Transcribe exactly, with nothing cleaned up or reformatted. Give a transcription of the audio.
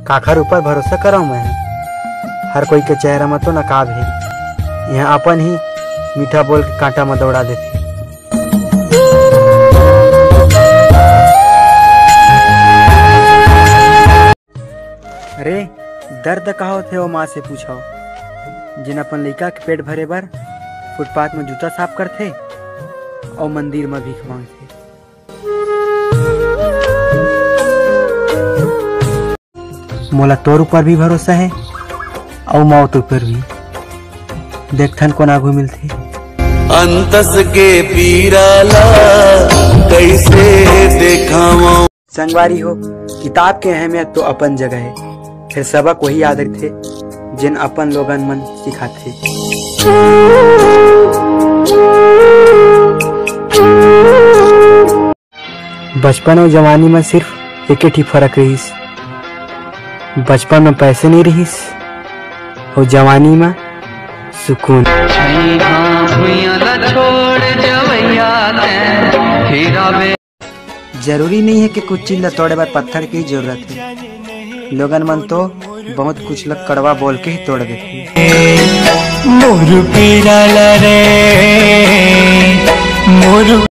काखर ऊपर भरोसा करव मैं? हर कोई के चेहरा म तो नकाब हे। इहाँ अपन ही मीठा बोल के कांटा म दौड़ा देथे। अरे, दर्द का होथे, ओ माँ से पूछव, जेन अपन लइका के पेट भरे बर फुटपाथ म जूता साफ करथे अउ मंदिर म भीख मांगथे। मोला तोर ऊपर भी भरोसा हे अउ मौत ऊपर भी। देखथन कोन आगू मिलथे। अंतस के पीरा ला कइसे देखावं? संगवारी हो, किताब के अहमियत तो अपन जगह हे, फेर सबक वही याद रखथे, जेन अपन लोगन मन सिखाथे। बचपन अउ जवानी म सिर्फ एके ठी फरक रिहिस, बचपन म पैसे नइ रिहिस अउ जवानी म सुकून। जरूरी नइ हे कि कुछ चीज ल तोड़े बर पत्थर के ही जरूरत हे। लोगन मन तो बहुत कुछ ल कड़वा बोल के ही तोड़ देथे। मोर पीरा ला रे, मोर